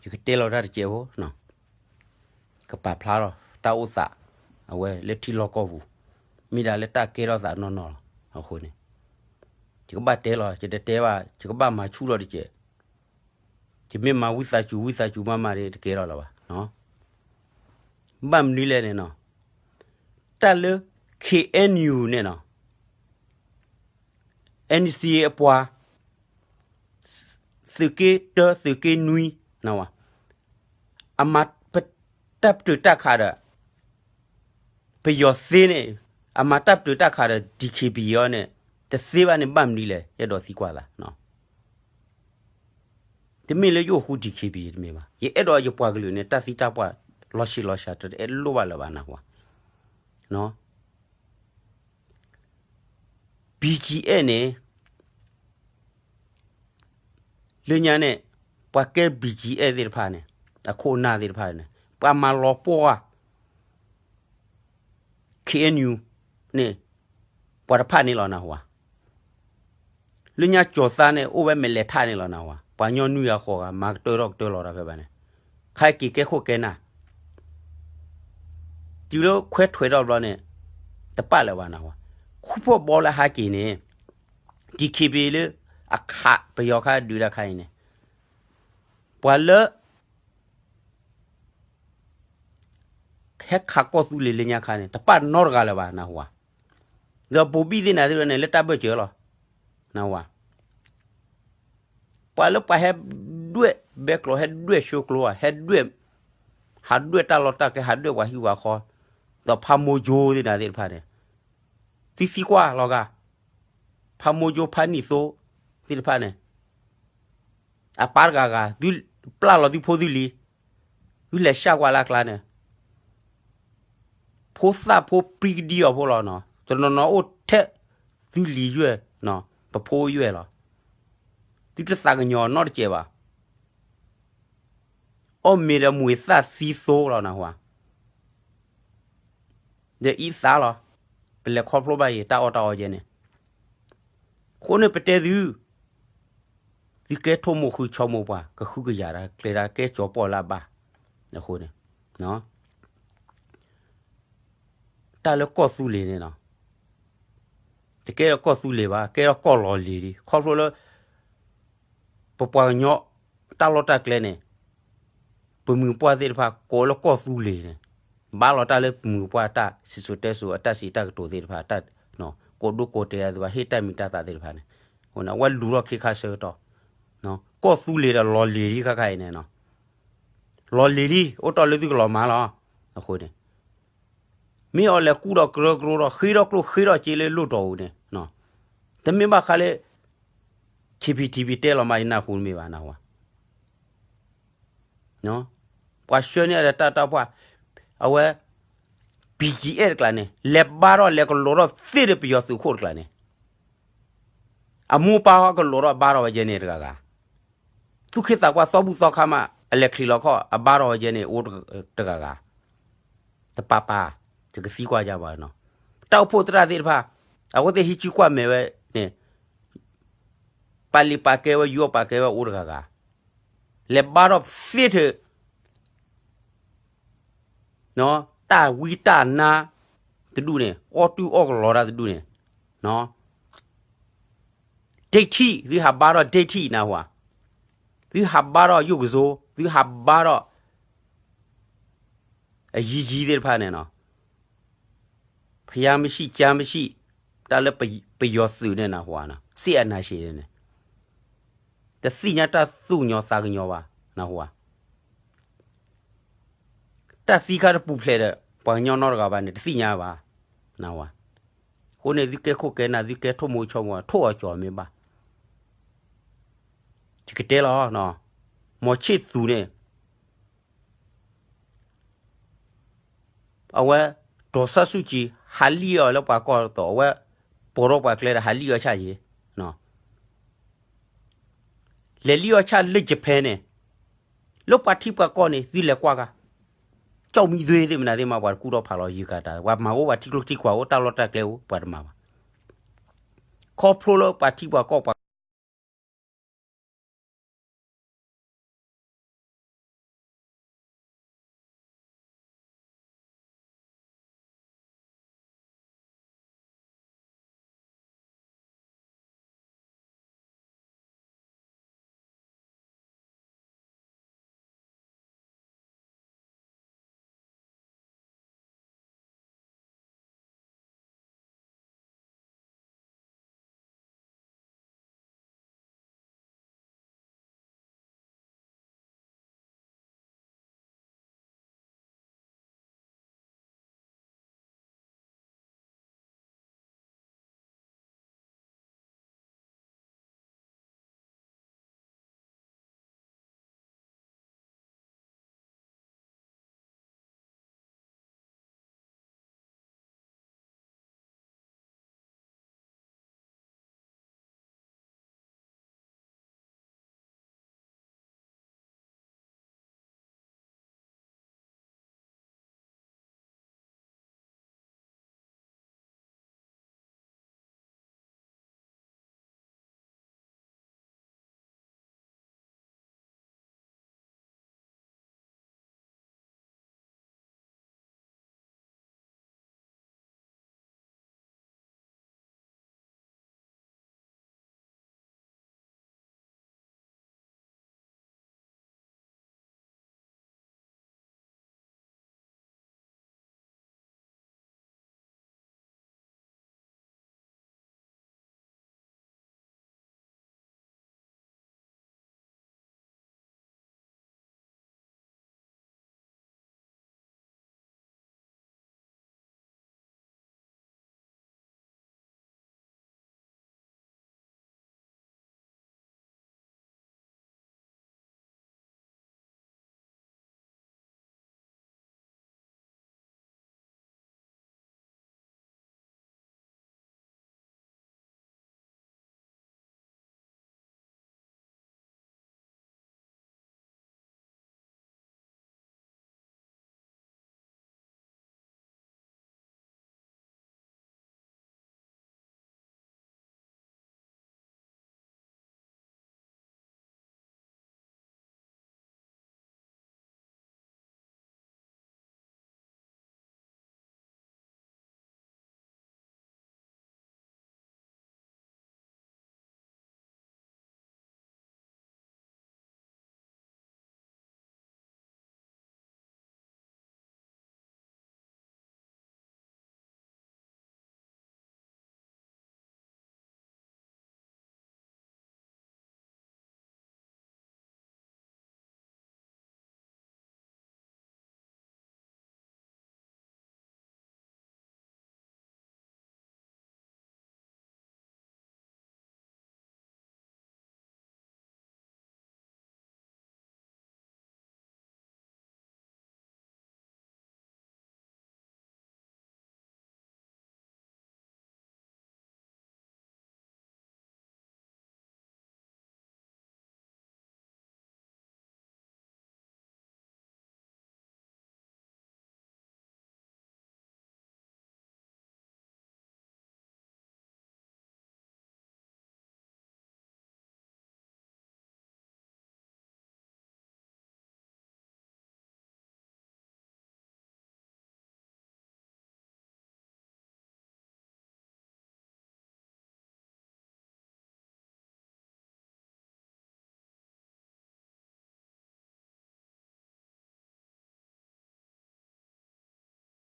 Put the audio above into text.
ယကတဲလီၤတၢ်တစဲးဖိ, ကပာ်ဖျါထီၣ်တၢ်အိၣ်သး အဝဲလၢထံလီၢ်ကီၢ်ပူၤ, မ့ၢ်ဒၣ်လၢတၢ်ကဲထီၣ်သးနီၢ်နီၢ်လီၤ. အဃိန့ၣ် ယကဘၣ်တဲလီၤ, ယတတဲဘၣ်, ယကဘၣ်မၤဆူၣ်ထီၣ်တစဲး, ယမ့ၢ်မၤဝံသးစူၤ ဝံသးစူၤမးမးဒီး တကဲထီၣ်လၢၤဘၣ်. ဘၣ်မနုၤလဲၣ်န့ၣ်နီၤ, တၢ်လၢ K N U န့ၣ်နီၤ, N C A အပှၤ သုးက့တၢ သုးက့နွံ နဝ, အမၤတၢ်ပတုာ်တၢ်ခးဒီး ပယီၤသ့န့ၣ်, အမၤတၢ်ပတုာ်တၢ်ခးဒီး D K B A အီၤန့ၣ် တသ့ဘၣ်န့ၣ် ဘၣ်မနုၤလဲၣ်, ယအဲၣ်ဒိးသံကွၢ်သး. တမ့ၢ်လၢယအိၣ်ဃူ D K B A တမ့ၢ်ဘၣ်. ယအဲၣ်ဒိးယပှၤကလုာ်န့ၣ် တၢ်သံတၢ်ပှၢ် လီၤဆံးလီၤစှၤ တအဲၣ်လိၣ်ဘၣ်လၢၤဘၣ် နၢ်ဟူဧါ. B G F န့ၣ် လၢညါန့ၣ် ပှၤကဲ B G F သ့ၣ်တဖၣ်န့ၣ်, အခိၣ်အနၢ်သ့ၣ်တဖၣ်န့ၣ် ပှၤမၤလီၤပှီၢ် K N U န့ၣ် ပှၤတဖၣ်န့ၣ်လီၤ နၢ်ဟူဧါ. လၢညါကၠီၤသါန့ၣ် အိၣ်ဝဲမဲာ်လဲၤထးန့ၣ်လီၤ နၢ်ဟူဧါ. ပှၤကညီနွံဂၤဃိးဂၤ မၤကတၢၢ်ထီၣ်ကတၢၢ်လီၤတၢ်ဖဲဘၣ်န့ၣ်, ခါက့ၤကဲခိၣ်ကဲနၢ် တုၤလၢခွဲးထွဲးထီၣ်ဘျီန့ၣ် တပာ်လၢၤဘၣ် နၢ်ဟူဧါ. ခူၣ်ဖီၣ်ဘီလၢဟါက့ၤန့ၣ် D K B A လၢအခးပယီၤခါဒုးတၢ်ခါအံၤန့ၣ် ပှၤလၢ ဟဲခးကီၢ်သူလ့ၤလၢညါခါန့ၣ် တပာ်နီတဂၤလၢၤဘၣ် နၢ်ဟူဧါ. ဒီးဘိၤဘံၣ်သ့ၣ်နၤသ့ၣ်တဖၣ်န့ၣ် လၢတၢ်ဘၢၣ်စၢၤလီၤ နၢ်ဟူဧါ. ပှၤလၢပှၤဟဲဒွဲၣ်ဘဲကျိၤ ဟဲဒွဲၣ်ဆှၢကျိဧါ ဟဲဒွဲၣ်, ဟးဒွဲၣ်တၢ်လီၢ်တၢ်ကျဲ ဟးဒွဲၣ်ပှၤဟံၣ်ပှၤဃီ, ဒီးဖးမိၢ်ကၠိသ့ၣ်နၤသ့ၣ်တဖၣ်န့ၣ် သုသံကွၢ်လီၤဂာ်, ဖးမိၢ်ကၠိဖးနံၣ်သိသ့ၣ်တဖၣ်န့ၣ် အပၢ်တဂၤဂၤ သုပျၢ်လီၤသုဖိသုလံၤ, သုလဲၤဆှၣ်ကွၢ်လၢအကျါန့ၣ် ဖိသၣ်ဖိပြံကဒံအီၤဖိလီၤနီၤ, တနီၤနီၤအိၣ်ထဲသုလံၤယွဲၢ်, ပဖိယွဲၢ်လီၤ. သုတသးကညီၤနီတစဲးဘၣ်. အီၣ်မ့ၤဒီးမွံၤသၣ်သံသိလီၤ နၢ်ဟူဧါ. ဒီးအံသးလီၤ, ပလဲၤခီဖျိဘၣ်အံၤ တၢ်အီၣ်တၢ်အီယဲန့ၣ်, အဃိန့ၣ်ပတဲသု သုကဲထိၣ်မိၢ်ဃုဆီမိၢ်ပှၢ် ကဃုကယၤတၢ်ကျဲဒၣ်ကဲကၠီၤပီၣ်လၢအဘၣ်, အဃိန့ၣ် တၢ်လၢကီၢ်သူလ့ၤန့ၣ်နီၤ, တကဲထီၣ်ကီၢ်သူလ့ၤဘၣ်, ကဲထီၣ်ကီၢ်လီၤလ့ၤလံ, ခီဖျိလၢ ပပှၤကညီတၢ်လီၢ်တၢ်ကျဲန့ၣ် ပမုၢ်ပှၢ်သ့ၣ်တဖၣ်ကိးလၢကီၢ်သူလ့ၤန့ၣ်, ဘၣ်လီၤတၢ်လၢပမုၢ်ပှၢ်တၢ်စံၣ်စိၤတဲစိၤအတၢ်စံးတၢ်ကတိၤသ့ၣ်တဖၣ်, ကိးဒိကိးတဲာ်အသုဘၣ် ဟ့ၣ်တၢ်မံၤတၢ်သၣ်သ့ၣ်တဖၣ်န့ၣ်, အဝဲလူၤထီၣ်ခ့ခါဆၢကတီၢ်, ကီၢ်သူလ့ၤဒီးလီၤလ့ၤလံခါခါအံၤန့ၣ်, လီၤလ့ၤလံ အိၣ်တီၢ်လၢသုကလီၤမၢ်လီၤ. အဃိန့ၣ် မ့ၢ်အီၤလဲၤကူၣ်ဒီးကရၢကရိဒီး ဃ့ထီၣ်ကျိၣ်ဃ့ထီၣ်စ့လၢလိၣ်တီၢ်ပူၤန့ၣ်, တမ့ၢ်ဘၣ်ဃးလၢ KPTP တဲလီၤမး ယနၢ်ဟူတမ့ၢ်ဘၣ် နၢ်ဟူဧါ. ပှၤဆှၢန့ၢ်အီၤဒီးတၢ်တၢ်ပှၢ်, အဝဲ BGF တကျါန့ၣ် လဲၤဘါထီၣ်လဲၤကလိးထီၣ်သ့ဒီးပယီၤသုးခိၣ်တကျါန့ၣ်, အမိၢ်ပၢ်ဟီကလိးထီၣ်ဘါထီၣ်ဝဲယဲန့ၣ်တဂၤဂၤ, သူၣ်က့သးပှၢ်သီဘူၣ်သီခါမး အလဲၤချံးလီၤခီၣ် အဘါထီၣ်ဝဲယဲန့ၣ် အိၣ်တဂၤဂၤ တပာ်ပာ်, ယကသံကွၢ်ယၤဘၣ်နီၤ, တၢ်အိၣ်ဖှိၣ်သရၣ်သ့ၣ်တဖၣ် အဝဲသ့ၣ်ဟံးစုကွၢ်မဲာ်ဝဲန့ၣ်, ပာ်လံာ်ပာ်ကဲဝဲ ယူၤအီၣ်ပာ်ကဲဝဲအိၣ်တဂၤဂၤ, လဲၤဘါထီၣ်သ့ထဲ တၢ်ဝံတၢ်နါတဒူၣ်န့ၣ် အီၣ်တူၢ်အီၣ်ကလီတၢ်တဒူၣ်န့ၣ်, ဒိၣ်ထံၣ် သုဟးဘါထီၣ်ဒိၣ်ထံၣ် နၢ်ဟူဧါ, သုဟးဘါထီၣ်ယိၣ်ကစိ သုဟးဘါထီၣ် အယံၤယံၤသ့ၣ်တဖၣ်န့ၣ်နီၤ, ဖယါမဆံၣ်ကၠါမဆံၣ်, တၢ်လၢပယီၤသုးန့ၣ် နၢ်ဟူဧါနီၤ, စ့အနၤရှ့န့ၣ်, တသ့ၣ်ညါတၢ်သူၣ်ကညီၤသးကညီၤဘၣ် နၢ်ဟူဧါ, တၢ်သံခါတပူၤဖျဲးဒီး ပှၤကညီနီတဂၤဘၣ်န့ၣ် တသ့ၣ်ညါဘၣ်, နၢ်ဟူဧါ, အဃိန့ၣ် သုကဲခိၣ်ကဲနၢ် သုကဲထိၣ်မိၢ်ဆီမိၢ် ထိၣ်အီၤကၠီၤမ့ၢ်ဘၣ်, ယကတဲလီၤ, မီၤဆ့ၣ်သူန့ၣ် အဝဲ ဒေါ်ဆန်းစုကြည် ဟးလံၣ်အီၤလၢပှၤကီၢ်သီး အဝဲ ပိာ်ထီၣ်ပှၤကျဲဒီး ဟးလံၣ်အီၤဆၣ်ယံၤ, လဲၤလံၣ်အီၤဆၣ်လၢ Japan န့ၣ်, လၢပှၤထံပှၤကီၢ်န့ၣ် သုလဲၤကွၢ်ကါ, ကၠီၣ်မံသွ့သ့ၣ်မနုၤသ့ၣ်မး ပှၤတကူၣ်ထီၣ်ဖးလီၤယံၤကၤတၢ် ပှၤမၤအိၣ်ပှၤထံကျိထံကွာ်အိၣ် တၢ်လီၢ်တၢ်ကျဲအိၣ် ပှၤတမၤဘၣ်, ခီဖျိလၢပှၤထံပှၤကီၢ်ပှၤ